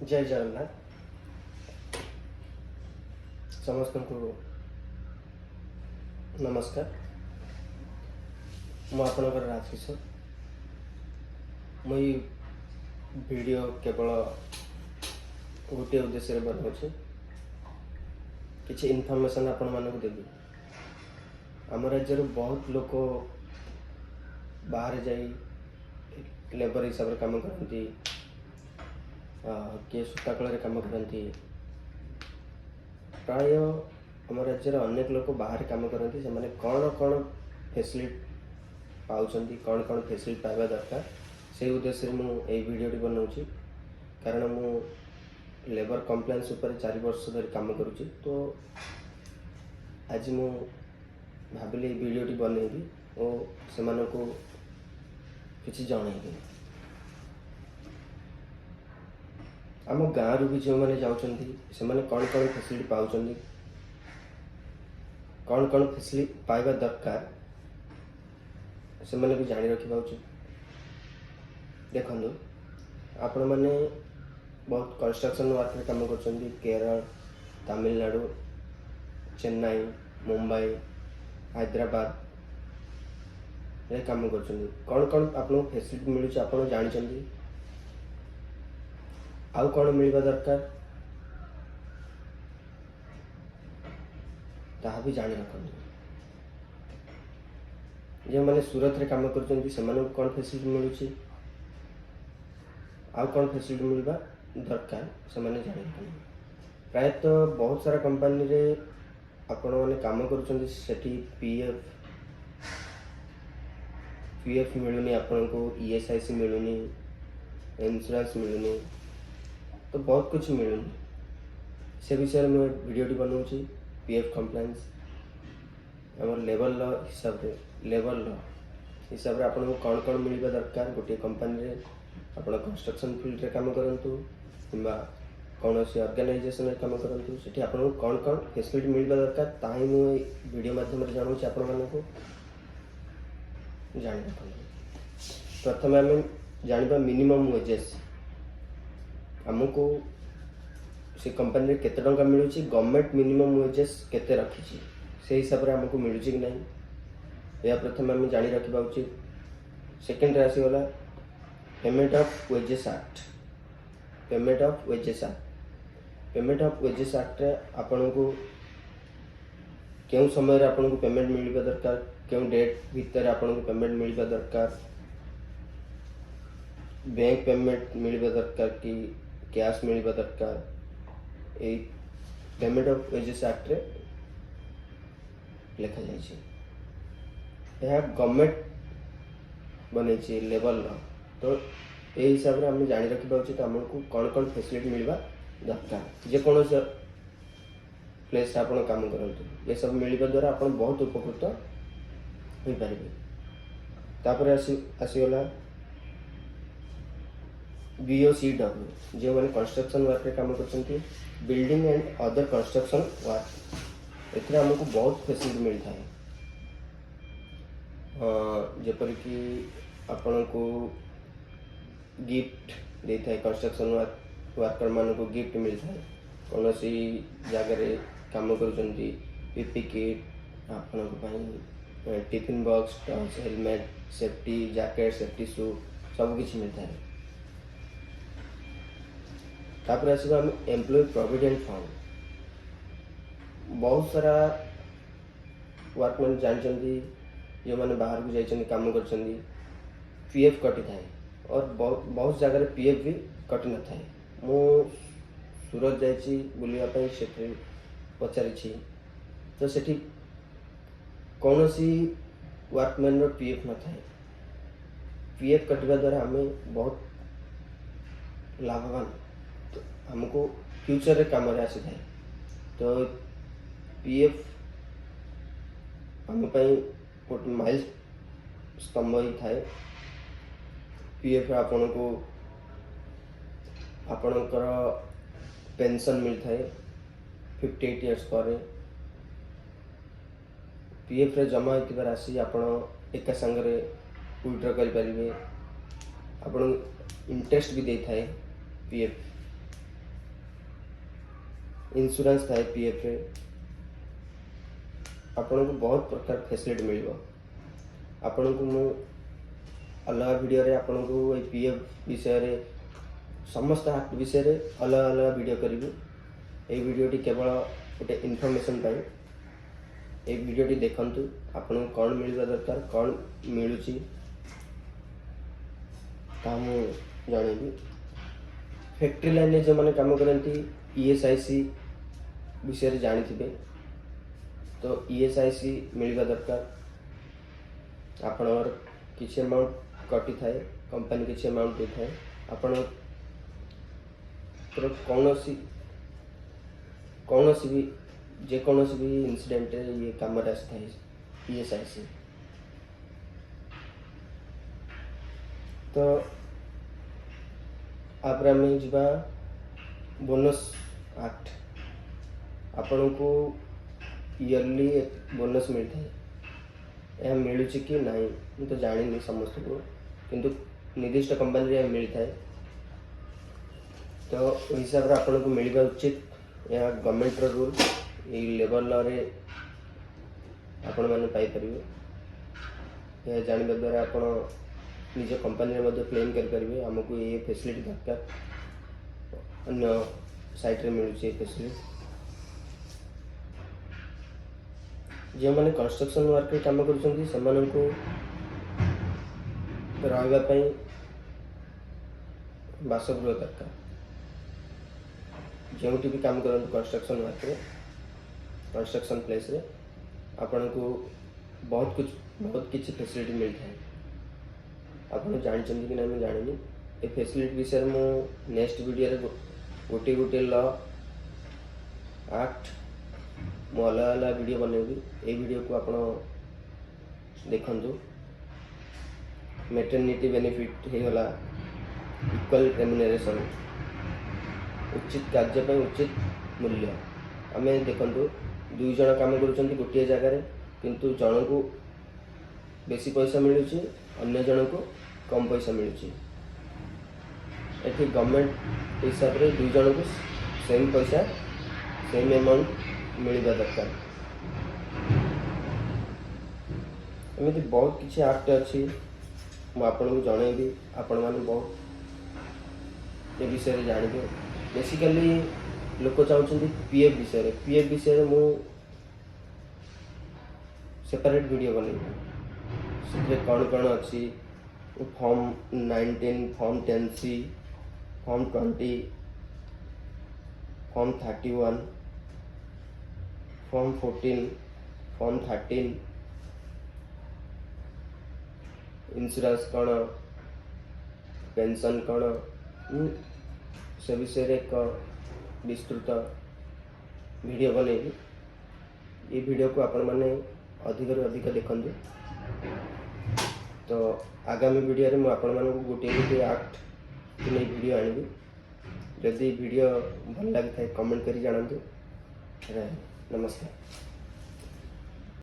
ଜୟ ଜଗନ୍ନାଥ। ସମସ୍ତଙ୍କୁ ନମସ୍କାର। ମୁଁ ଆପଣଙ୍କର ରାଜକିଶୋର। ମୁଁ ଏଇ ଭିଡ଼ିଓ କେବଳ ଗୋଟିଏ ଉଦ୍ଦେଶ୍ୟରେ ବନାଉଛି, କିଛି ଇନଫର୍ମେସନ୍ ଆପଣମାନଙ୍କୁ ଦେବି। ଆମ ରାଜ୍ୟରୁ ବହୁତ ଲୋକ ବାହାରେ ଯାଇ ଲେବର ହିସାବରେ କାମ କରନ୍ତି, କିଏ ସୂତା କଳରେ କାମ କରନ୍ତି। ପ୍ରାୟ ଆମ ରାଜ୍ୟର ଅନେକ ଲୋକ ବାହାରେ କାମ କରନ୍ତି। ସେମାନେ କ'ଣ କ'ଣ ଫେସିଲିଟି ପାଉଛନ୍ତି, କ'ଣ କ'ଣ ଫେସିଲିଟି ପାଇବା ଦରକାର, ସେଇ ଉଦ୍ଦେଶ୍ୟରେ ମୁଁ ଏଇ ଭିଡ଼ିଓଟି ବନାଉଛି। କାରଣ ମୁଁ ଲେବର କମ୍ପ୍ଲାଏନ୍ସ ଉପରେ 4 ବର୍ଷ ଧରି କାମ କରୁଛି। ତ ଆଜି ମୁଁ ଭାବିଲି ଏଇ ଭିଡ଼ିଓଟି ବନେଇବି ଓ ସେମାନଙ୍କୁ କିଛି ଜଣେଇବି। ଆମ ଗାଁରୁ ବି ଯେଉଁମାନେ ଯାଉଛନ୍ତି, ସେମାନେ କ'ଣ କ'ଣ ଫେସିଲିଟି ପାଉଛନ୍ତି, କ'ଣ କ'ଣ ଫେସିଲିଟି ପାଇବା ଦରକାର, ସେମାନେ ବି ଜାଣି ରଖିବା ଉଚିତ। ଦେଖନ୍ତୁ, ଆପଣମାନେ ବହୁତ କନଷ୍ଟ୍ରକ୍ସନ୍ ୱାର୍କରେ କାମ କରୁଛନ୍ତି। କେରଳ, ତାମିଲନାଡ଼ୁ, ଚେନ୍ନାଇ, ମୁମ୍ବାଇ, ହାଇଦ୍ରାବାଦରେ କାମ କରୁଛନ୍ତି। କ'ଣ କ'ଣ ଆପଣଙ୍କୁ ଫେସିଲିଟି ମିଳୁଛି ଆପଣ ଜାଣିଛନ୍ତି। ଆଉ କ'ଣ ମିଳିବା ଦରକାର, ତାହା ବି ଜାଣି ରଖନ୍ତୁ। ଯେଉଁମାନେ ସୁରତରେ କାମ କରୁଛନ୍ତି, ସେମାନଙ୍କୁ କ'ଣ ଫେସିଲିଟି ମିଳୁଛି, ଆଉ କ'ଣ ଫେସିଲିଟି ମିଳିବା ଦରକାର, ସେମାନେ ଜାଣି ରଖନ୍ତୁ। ପ୍ରାୟତଃ ବହୁତ ସାରା କମ୍ପାନୀରେ ଆପଣମାନେ କାମ କରୁଛନ୍ତି, ସେଠି ପି ଏଫ୍ ମିଳୁନି ଆପଣଙ୍କୁ, ESIC ମିଳୁନି, ଇନ୍ସୁରାନ୍ସ ମିଳୁନି, ତ ବହୁତ କିଛି ମିଳୁନି। ସେ ବିଷୟରେ ମୁଁ ଭିଡ଼ିଓଟି ବନାଉଛି। ପି ଏଫ୍ କମ୍ପ୍ଲାଏନ୍ସ, ଆମର ଲେବର ଲ ହିସାବରେ, ଲେବର ଲ ହିସାବରେ ଆପଣଙ୍କୁ କ'ଣ କ'ଣ ମିଳିବା ଦରକାର। ଗୋଟିଏ କମ୍ପାନୀରେ ଆପଣ କନଷ୍ଟ୍ରକ୍ସନ୍ ଫିଲ୍ଡରେ କାମ କରନ୍ତୁ କିମ୍ବା କୌଣସି ଅର୍ଗାନାଇଜେସନରେ କାମ କରନ୍ତୁ, ସେଠି ଆପଣଙ୍କୁ କ'ଣ କ'ଣ ଫେସିଲିଟି ମିଳିବା ଦରକାର, ତାହା ହିଁ ମୁଁ ଏଇ ଭିଡ଼ିଓ ମାଧ୍ୟମରେ ଜଣାଉଛି ଆପଣମାନଙ୍କୁ। ଜାଣି ରଖନ୍ତୁ। ପ୍ରଥମେ ଆମେ ଜାଣିବା ମିନିମମ୍ ୱେଜେସ୍। ଆମକୁ ସେ କମ୍ପାନୀରେ କେତେ ଟଙ୍କା ମିଳୁଛି, ଗଭର୍ଣ୍ଣମେଣ୍ଟ ମିନିମମ୍ ୱେଜେସ୍ କେତେ ରଖିଛି, ସେଇ ହିସାବରେ ଆମକୁ ମିଳୁଛି କି ନାହିଁ, ଏହା ପ୍ରଥମେ ଆମେ ଜାଣି ରଖିବା ଉଚିତ। ସେକେଣ୍ଡରେ ଆସିଗଲା Payment of Wages Act. Payment of Wages Act, Payment of Wages ଆକ୍ଟରେ ଆପଣଙ୍କୁ କେଉଁ ସମୟରେ ଆପଣଙ୍କୁ ପେମେଣ୍ଟ ମିଳିବା ଦରକାର, କେଉଁ ଡେଟ୍ ଭିତରେ ଆପଣଙ୍କୁ ପେମେଣ୍ଟ ମିଳିବା ଦରକାର, ବ୍ୟାଙ୍କ ପେମେଣ୍ଟ ମିଳିବା ଦରକାର କି କ୍ୟାସ୍ ମିଳିବା ଦରକାର, ଏଇ ପେମେଣ୍ଟ ଅଫ୍ ୱେଜେସ୍ ଆକ୍ଟରେ ଲେଖାଯାଇଛି। ଏହା ଗଭର୍ଣ୍ଣମେଣ୍ଟ ବନେଇଛି ଲେବର ଲ। ତ ଏଇ ହିସାବରେ ଆମେ ଜାଣି ରଖିବା ଉଚିତ ଆମକୁ କ'ଣ କ'ଣ ଫେସିଲିଟି ମିଳିବା ଦରକାର। ଯେକୌଣସି ପ୍ଲେସ୍ରେ ଆପଣ କାମ କରନ୍ତୁ, ଏସବୁ ମିଳିବା ଦ୍ୱାରା ଆପଣ ବହୁତ ଉପକୃତ ହୋଇପାରିବେ। ତାପରେ ଆସିଗଲା BOCW, ଯେଉଁମାନେ କନଷ୍ଟ୍ରକ୍ସନ୍ ୱାର୍କରେ କାମ କରୁଛନ୍ତି, building and other construction work। ଏଥିରେ ଆମକୁ ବହୁତ ଫେସିଲିଟି ମିଳିଥାଏ, ଯେପରିକି ଆପଣଙ୍କୁ ଗିଫ୍ଟ ଦେଇଥାଏ। କନଷ୍ଟ୍ରକ୍ସନ୍ ୱାର୍କରମାନଙ୍କୁ ଗିଫ୍ଟ ମିଳିଥାଏ। କୌଣସି ଜାଗାରେ କାମ କରୁଛନ୍ତି, ପିପିଇ କିଟ୍ ଆପଣଙ୍କ ପାଇଁ, tiffin box, torch, helmet, safety jacket, safety shoe ସବୁକିଛି ମିଳିଥାଏ। ତାପରେ ଆସିବା ଆମେ ଏମ୍ପ୍ଲୟି ପ୍ରୋଭିଡେଣ୍ଟ ଫଣ୍ଡ। ବହୁତ ସାରା ୱାର୍କମ୍ୟାନ୍ ଜାଣିଛନ୍ତି, ଯେଉଁମାନେ ବାହାରକୁ ଯାଇଛନ୍ତି, କାମ କରିଛନ୍ତି, ପି ଏଫ୍ କଟିଥାଏ और ବହୁତ ବହୁତ ଜାଗାରେ ପି ଏଫ୍ ବି କଟିନଥାଏ। ମୁଁ ସୁରତ ଯାଇଛି ବୁଲିବା ପାଇଁ, ସେଠି ପଚାରିଛି, ତ ସେଠି କୌଣସି ୱାର୍କମ୍ୟାନ୍ର ପି ଏଫ୍ ନଥାଏ। ପି ଏଫ୍ କଟିବା ଦ୍ୱାରା ଆମେ ବହୁତ ଲାଭବାନ, ତ ଆମକୁ ଫ୍ୟୁଚରରେ କାମରେ ଆସିଥାଏ। ତ ପି ଏଫ୍ ଆମ ପାଇଁ ଗୋଟେ ମାଇଲ ସ୍ତମ୍ଭ ହେଇଥାଏ। ପି ଏଫ୍ ଆପଣଙ୍କୁ ଆପଣଙ୍କର ପେନସନ୍ ମିଳିଥାଏ 58 ଇୟର୍ସ ପରେ। ପି ଏଫ୍ରେ ଜମା ହୋଇଥିବା ରାଶି ଆପଣ ଏକା ସାଙ୍ଗରେ ୱିଡ୍ର କରିପାରିବେ। ଆପଣଙ୍କୁ ଇଣ୍ଟରେଷ୍ଟ ବି ଦେଇଥାଏ ପି ଏଫ୍। ଇନ୍ସୁରାନ୍ସ ଥାଏ ପିଏଫ୍ରେ। ଆପଣଙ୍କୁ ବହୁତ ପ୍ରକାର ଫେସିଲିଟି ମିଳିବ। ଆପଣଙ୍କୁ ମୁଁ ଅଲଗା ଭିଡ଼ିଓରେ ଆପଣଙ୍କୁ ଏଇ ପିଏଫ୍ ବିଷୟରେ, ସମସ୍ତ ଆକ୍ଟ ବିଷୟରେ ଅଲଗା ଅଲଗା ଭିଡ଼ିଓ କରିବି। ଏଇ ଭିଡ଼ିଓଟି କେବଳ ଗୋଟେ ଇନଫର୍ମେସନ୍ ପାଇଁ। ଏଇ ଭିଡ଼ିଓଟି ଦେଖନ୍ତୁ, ଆପଣଙ୍କୁ କ'ଣ ମିଳିବା ଦରକାର, କ'ଣ ମିଳୁଛି, ତାହା ମୁଁ ଜଣେଇବି। ଫ୍ୟାକ୍ଟ୍ରି ଲାଇନ୍ରେ ଯେଉଁମାନେ କାମ କରନ୍ତି, ଇଏସ୍ଆଇସି ବିଷୟରେ ଜାଣିଥିବେ। ତ ଇଏସ୍ଆଇସି ମିଳିବା ଦରକାର। ଆପଣଙ୍କର କିଛି ଆମାଉଣ୍ଟ କଟିଥାଏ, କମ୍ପାନୀ କିଛି ଆମାଉଣ୍ଟ ଦେଇଥାଏ। ଆପଣଙ୍କର କୌଣସି ବି, ଯେକୌଣସି ବି ଇନସିଡେଣ୍ଟରେ ଇଏ କାମରେ ଆସିଥାଏ ଇଏସ୍ଆଇସି। ତ ତାପରେ ଆମେ ଯିବା ବୋନସ୍ ଆକ୍ଟ। ଆପଣଙ୍କୁ ଇୟରଲି ବୋନସ୍ ମିଳିଥାଏ। ଏହା ମିଳୁଛି କି ନାହିଁ ମୁଁ ତ ଜାଣିନି ସମସ୍ତଙ୍କୁ, କିନ୍ତୁ ନିର୍ଦ୍ଦିଷ୍ଟ କମ୍ପାନୀରେ ଏହା ମିଳିଥାଏ। ତ ଏହି ହିସାବରେ ଆପଣଙ୍କୁ ମିଳିବା ଉଚିତ। ଏହା ଗଭର୍ଣ୍ଣମେଣ୍ଟର ରୁଲ୍। ଏଇ ଲେବର ଲରେ ଆପଣମାନେ ପାଇପାରିବେ। ଏହା ଜାଣିବା ଦ୍ୱାରା ଆପଣ ନିଜ କମ୍ପାନୀରେ ମଧ୍ୟ କ୍ଲେମ୍ କରିପାରିବେ, ଆମକୁ ଏ ଫେସିଲିଟି ଦରକାର, ଅନ୍ୟ ସାଇଟ୍ରେ ମିଳୁଛି ଏ ଫେସିଲିଟି। ଯେଉଁମାନେ କନଷ୍ଟ୍ରକ୍ସନ୍ ୱାର୍କରେ କାମ କରୁଛନ୍ତି, ସେମାନଙ୍କୁ ରହିବା ପାଇଁ ବାସଗୃହ ଦରକାର। ଯେଉଁଠି ବି କାମ କରନ୍ତୁ, କନଷ୍ଟ୍ରକ୍ସନ୍ ୱାର୍କରେ, କନଷ୍ଟ୍ରକ୍ସନ୍ ପ୍ଲେସ୍ରେ ଆପଣଙ୍କୁ ବହୁତ କିଛି ଫେସିଲିଟି ମିଳିଥାଏ। ଆପଣ ଜାଣିଛନ୍ତି କି ନା ମୁଁ ଜାଣିନି। ଏ ଫେସିଲିଟି ବିଷୟରେ ମୁଁ ନେକ୍ସଟ ଭିଡ଼ିଓରେ ଗୋଟିଏ ଗୋଟିଏ ଲ, ଆକ୍ଟ ମୁଁ ଅଲଗା ଅଲଗା ଭିଡ଼ିଓ ବନେଇବି। ଏଇ ଭିଡ଼ିଓକୁ ଆପଣ ଦେଖନ୍ତୁ। ମେଟର୍ନିଟି ବେନିଫିଟ୍ ହେଇଗଲା, ଇକ୍ୱାଲ୍ ରେମୁନେରେସନ୍, ଉଚିତ କାର୍ଯ୍ୟ ପାଇଁ ଉଚିତ ମୂଲ୍ୟ। ଆମେ ଦେଖନ୍ତୁ, ଦୁଇ ଜଣ କାମ କରୁଛନ୍ତି ଗୋଟିଏ ଜାଗାରେ, କିନ୍ତୁ ଜଣଙ୍କୁ ବେଶୀ ପଇସା ମିଳୁଛି, ଅନ୍ୟ ଜଣଙ୍କୁ କମ୍ ପଇସା ମିଳୁଛି। ଏଠି ଗଭର୍ଣ୍ଣମେଣ୍ଟ ହିସାବରେ ଦୁଇ ଜଣଙ୍କୁ ସେମ୍ ପଇସା, ସେମ୍ ଆମାଉଣ୍ଟ ମିଳିବା ଦରକାର। ଏମିତି ବହୁତ କିଛି ଆକ୍ଟ ଅଛି, ମୁଁ ଆପଣଙ୍କୁ ଜଣେଇବି। ଆପଣମାନେ ବହୁତ ଏ ବିଷୟରେ ଜାଣିବେ। ବେସିକାଲି ଲୋକ ଚାହୁଁଛନ୍ତି ପିଏଫ୍ ବିଷୟରେ। ପିଏଫ୍ ବିଷୟରେ ମୁଁ ସେପାରେଟ୍ ଭିଡ଼ିଓ ବନେଇବି। ସେଥିରେ କ'ଣ କ'ଣ ଅଛି, form 19, form 10C, form 20, form 31, form 14, form 13, insurance କ'ଣ, ପେନସନ୍ କ'ଣ, ମୁଁ ସେ ବିଷୟରେ ଏକ ବିସ୍ତୃତ ଭିଡ଼ିଓ ବନେଇବି। ଏଇ ଭିଡ଼ିଓକୁ ଆପଣମାନେ ଅଧିକରୁ ଅଧିକ ଦେଖନ୍ତୁ। ତ ଆଗାମୀ ଭିଡ଼ିଓରେ ମୁଁ ଆପଣମାନଙ୍କୁ ଗୋଟିଏ ଗୋଟିଏ ଆକ୍ଟକୁ ନେଇ ଭିଡ଼ିଓ ଆଣିବି। ଯଦି ଭିଡ଼ିଓ ଭଲ ଲାଗିଥାଏ, କମେଣ୍ଟ କରି ଜଣାନ୍ତୁ। ରହିଲି, ନମସ୍କାର।